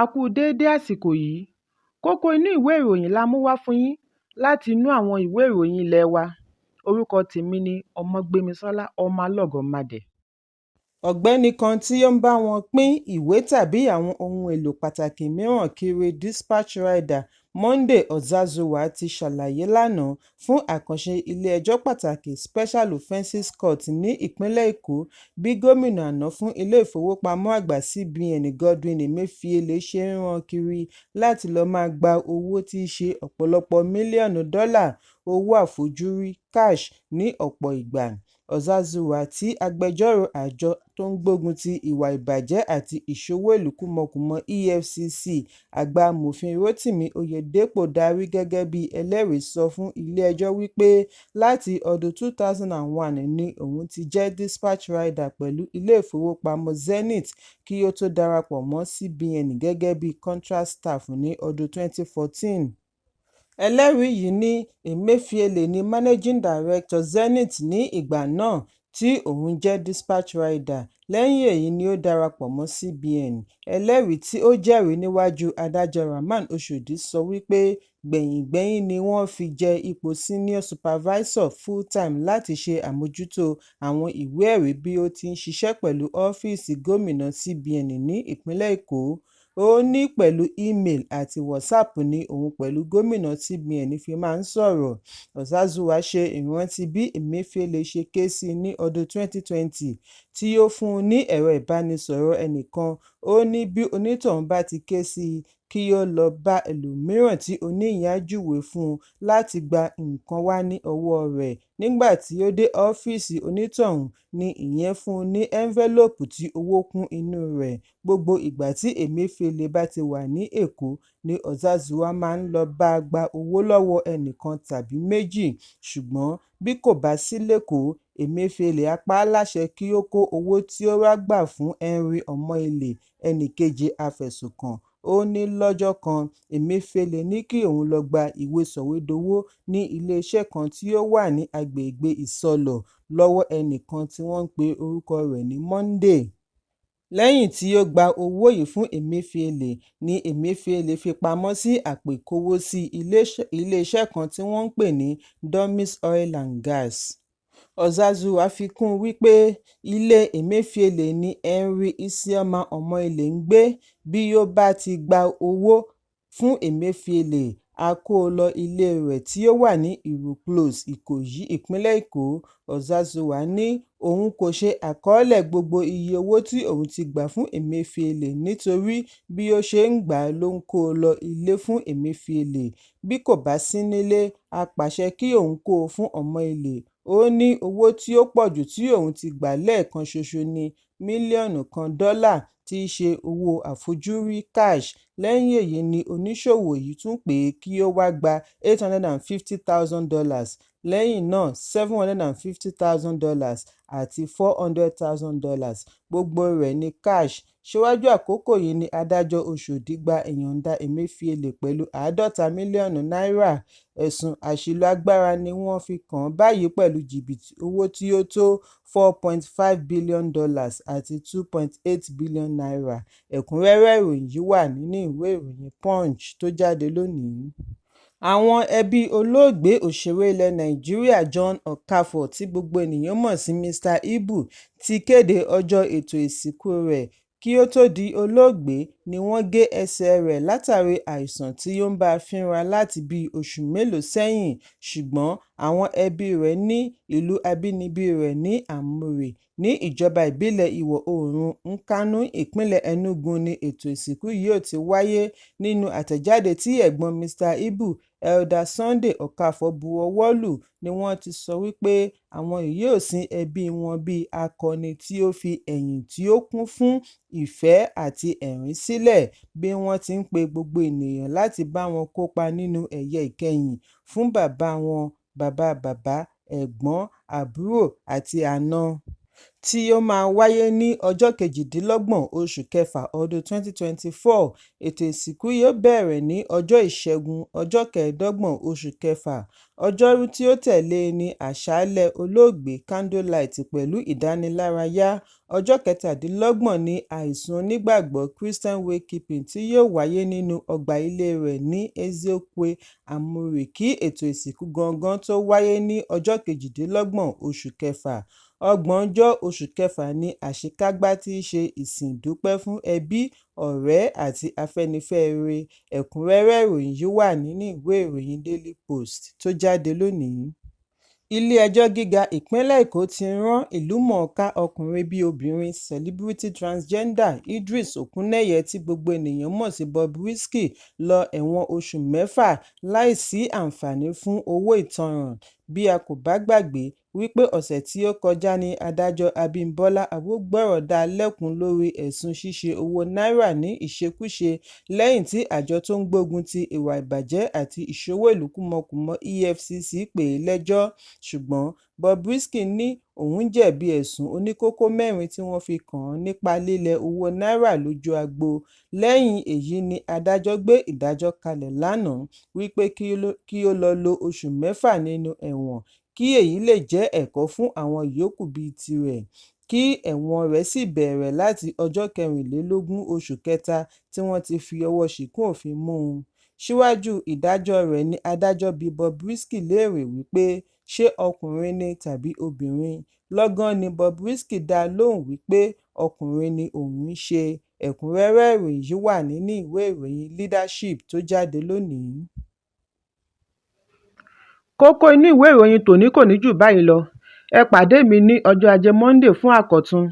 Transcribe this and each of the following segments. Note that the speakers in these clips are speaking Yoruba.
A kú déédé àsìkò yìí. Kókó inú ìwé ìròyìn la mú wá fún yín láti inú àwọn ìwé ìròyìn ilé wa. Orúkọ tèmi ni Ọmọgbémisọ́lá Ọmọlọ́gọ̀mádẹ. Ọ̀gbẹ́ni kan tí ó ń bá wọn pín ìwé tàbí àwọn ohun èlò pàtàkì mìíràn kiri Dispatch Rider Monday Ozazuwa ti ṣàlàyé lánàá fún àkànṣe ilé-ẹjọ́ pàtàkì Special Offences Court ní ìpínlẹ̀ Èkó bí gómìnà àná fún ilé-ìfowópamọ́ àgbà CBN Godwin Emefiele ṣe ń rán kiri láti lọ́ọ́ máa gba owó tí í ṣe ọ̀pọ̀lọpọ̀ mílíọ̀nù dọ́là owó àfojúrí cash ní ọ̀pọ̀ ìgbà. Ozazuwa tí agbẹjọ́rò àjọ tó ń gbógun ti ìwà ìbàjẹ́ àti ìṣowó-ìlú-kúmọkùmọ EFCC àgbà amòfin Rotimi Oyedepo darí gẹ́gẹ́ bí ẹlẹ́rìí sọ fún ilé-ẹjọ́ wípé láti ọdún 2001 ni òun ti jẹ́ dispatch rider pẹ̀lú ilé-ìfowópamọ́ Zenith kí ó tó darapọ̀ mọ́ CBN gẹ́gẹ́ bí contract staff ní ọdún 2014. Ẹlẹ́rìí yìí ní Emefiele ní managing director Zenith ní ìgbà náà tí òun jẹ́ dispatch rider, lẹ́yìn èyí ni ó darapọ̀ mọ́ CBN. Ẹlẹ́rìí tí ó jẹ́rìí níwájú adájọ́ Rahman Oshodi sọ wípé gbẹ̀yìngbẹ́yín ni wọ́n fi jẹ ipò senior supervisor full-time láti ṣe àmójútó àwọn ìwé-ẹ̀rí bí ó ti ń ṣiṣẹ́ pẹ̀lú ọ́fíìsì gómìnà CBN ní ìpínlẹ̀ Èkó. Ó ní pẹ̀lú ímeèlì àti WhatsApp ni òun pẹ̀lú gómìnà CBN fi máa ń sọ̀rọ̀. Ozazuwa ṣe ìrántí bí Emefiele ṣe ké sí i ní ọdún 2020 tí ó fún un ní ẹ̀rọ ìbánisọ̀rọ̀ ẹnìkan. Ó ní bí onítọ̀hún bá ti ké sí i kí ó lọ́ọ́ bá ẹlòmíràn tí oníyẹn á júwe fún un láti gba nǹkan wá ní ọwọ́ rẹ̀. Nígbà tí ó dé ọ́fíìsì onítọ̀hún ni ìyẹn fún un ní ẹ́ńfílóòpù tí owó kún inú rẹ̀. Gbogbo ìgbà tí Emefiele bá ti wà ní Èkó ni Ozazuwa máa ń lọ́ọ́ bá gba owó lọ́wọ́ ẹnìkan tàbí méjì, ṣùgbọ́n bí kò bá sí l'Ékòó, Emefiele á pa á láṣẹ kí ó kó owó tí ó wá gbà fún Henry Omoile, ẹnìkejì afẹ̀sùnkàn. Ó ní lọ́jọ́ kan, Emefiele ní kí òun lọ́ọ́ gba ìwé sọ̀wédowó ní iléeṣẹ́ kan tí ó wà ní agbègbè Ìsọlọ̀ lọ́wọ́ ẹnìkan tí wọ́n pe orúkọ rẹ̀ ní Monday. Lẹ́yìn tí ó gba owó yìí fún Emefiele ní Emefiele fi pamọ́ sí àpò ìkówósí iléeṣẹ́ kan tí wọ́n ń pè ní Domis Oil and Gas. Ozazuwa fi kún un wípé ilé Emefiele ní Henry Isioma Omoile ń gbé, bí ó bá ti gba owó fún Emefiele á kó o lọ ilé rẹ̀ tí ó wà ní Ìrù Close, Ìkòyí, ìpínlẹ̀ Èkó. Ozazuwa ní òun kò ṣe àkọọ́lẹ̀ gbogbo iye owó tí òun ti gbà fún Emefiele nítorí bí ó ṣe ń gbà á ló ń kó o lọ ilé fún Emefiele, bí kò bá sí nílé á pàṣẹ kí òun kó o fún Omoile. Ó ní owó tí ó pọ̀jù tí òun ti gbà lẹ́ẹ̀kan ṣoṣo ní mílíọ̀nù kan dọ́là tí í ṣe owó àfojúrí cash. Lẹ́yìn èyí ni oníṣòwò yìí tún pè é kí ó wáá gba $850,000, lẹ́yìn náà $750,000 àti $400,000, gbogbo rẹ̀ ní cash. Síwájú àkókò yìí ní adájọ́ Ọ̀ṣọ́dì gba ìyọ̀ǹda Emefiele pẹ̀lú àádọ́ta mílíọ̀nù náírà. Ẹ̀sùn àṣìlò agbára ni wọ́n fi kàn án báyìí pẹ̀lú jìbìtì owó tí ó tó $4.5 billion àti 2.8 billion naira. Ẹ̀kúnrẹ́rẹ́ ìròyìn yìí wà nínú ìwé ìròyìn Punch tó jáde lónìí. Àwọn ẹbí olóògbé òṣèré ilẹ̀ Nàìjíríà John Okafor tí gbogbo ènìyàn mọ̀ sí Mr Ibu ti kéde ọjọ́ ètò ìsìnkú rẹ̀. Kí ó tó di olóògbé ni wọ́n gé ẹsẹ̀ rẹ̀ látàrí àìsàn tí ó ń bá a fínra láti bíi oṣù mélòó sẹ́yìn, ṣùgbọ́n àwọn ẹbí rẹ̀ ní ìlú abínibí rẹ̀ ní Amure ní ìjọba ìbílẹ̀ Ìwọ̀-oòrùn Nkanu, ìpínlẹ̀ Enugu ni ètò ìsìnkú yóò ti wáyé. Nínú àtẹ̀jáde tí ẹ̀gbọ́n Mr Ibu, Elder Sunday Okafor bu ọwọ́ lù ni wọ́n ti sọ wípé àwọn yóò sin ẹbí wọn bíi akọni tí ó fi ẹ̀yìn tí ó kún fún ìfẹ́ àti ẹ̀rín sílẹ̀, bí wọ́n ti ń pe gbogbo ènìyàn láti bá wọn kópa nínú ẹ̀yẹ ìkẹyìn fún bàbá wọn, bàbá bàbá, ẹ̀gbọ́n, àbúrò àti àna. Tí ó máa wáyé ní ọjọ́ 28 oṣù kẹfà ọdún 2024. Ètò ìsìnkú yóò bẹ̀rẹ̀ ní ọjọ́ Ìṣẹ́gun, ọjọ́ 25 oṣù kẹfà. Ọjọ́rú tí ó tẹ̀lé e ní àṣálẹ́ olóògbé Candlelight pẹ̀lú ìdánilárayá. Ọjọ́ 27 ní àìsùn onígbàgbọ́ Christian wake-keeping tí yóò wáyé nínú ọgbà ilée rẹ̀ ní Ezeokwe Amuri kí ètò ìsìnkú gangan tó wáyé ní ọjọ́ 28 oṣù kẹfà. Ọgbọ̀njọ́ oṣù kẹfà ní àṣekágbá tí í ṣe ìsìn ìdúpẹ́ fún ẹbí, ọ̀rẹ́ àti Afẹ́nifẹ́re. Ẹ̀kúnrẹ́rẹ́ ìròyìn yìí wà nínú ìwé ìròyìn Daily Post tó jáde lónìí. Ilé-ẹjọ́ Gíga Ìpínlẹ̀ Èkó ti rán ìlúmọ̀ọ́ká ọkùnrin-bí-obìnrin Celebrity Transgender Idris Okuneye tí gbogbo ènìyàn mọ̀ sí Bobrisky lọ ẹ̀wọ̀n oṣù mẹ́fà láìsí àǹfààní fún owó ìtanràn. Bí a kò bá gbàgbé wípé ọ̀sẹ̀ tí ó kọjá ní adájọ́ Abímbọ́lá Awogboro dá a lẹ́kun lórí ẹ̀sùn ṣíṣe owó náírà ní ìṣekúṣe lẹ́yìn tí àjọ tó ń gbógun ti ìwà ìbàjẹ́ àti ìṣowó ìlú kúmọkùmọ EFCC pè é lẹ́jọ́. Ṣùgbọ́n Bobrisky ní òun jẹ̀bi ẹ̀sùn oníkókó mẹ́rin tí wọ́n fi kàn án nípa lílẹ owó náírà lójú agbo. Lẹ́yìn èyí ni adájọ́ gbé ìdájọ́ kalẹ̀ lánàá wípé kí ó lọ́ọ́ lo oṣù mẹ́fà nínú ẹ̀wọ̀n kí èyí lè jẹ́ ẹ̀kọ́ fún àwọn yòókù bíi tirẹ̀, kí ẹ̀wọ̀n rẹ̀ sì bẹ̀rẹ̀ láti ọjọ́ 24 oṣù kẹta tí wọ́n ti fi ọwọ́ ṣìkún òfin mú un. Síwájú ìdájọ́ rẹ̀ ní adájọ́ bi Bobrisky léèrè wípé ṣé ọkùnrin ni tàbí obìnrin, lọ́gán ní Bobrisky dá a lóhùn wípé ọkùnrin ni òun ń ṣe. Ẹ̀kúnrẹ́rẹ́ ìròyìn yìí wà nínú ìwé ìròyìn Leadership tó jáde lónìí. Kókó inú ìwé ìròyìn tòní kò ní jù báyìí lọ. Ẹ pàdé mi ní ọjọ́ Ajé Monde fún àkọ́tún.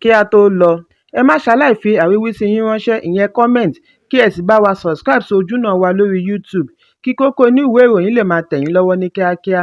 Kí á tó lọ, ẹ má ṣaláì fi àríwísí yín ránṣẹ́ ìyẹn comment kí ẹ sì bá wa subscribe sí ojúnà wa lórí YouTube kí kókó inú ìwé ìròyìn lè máa tẹ̀ yín lọ́wọ́ ní kíákíá.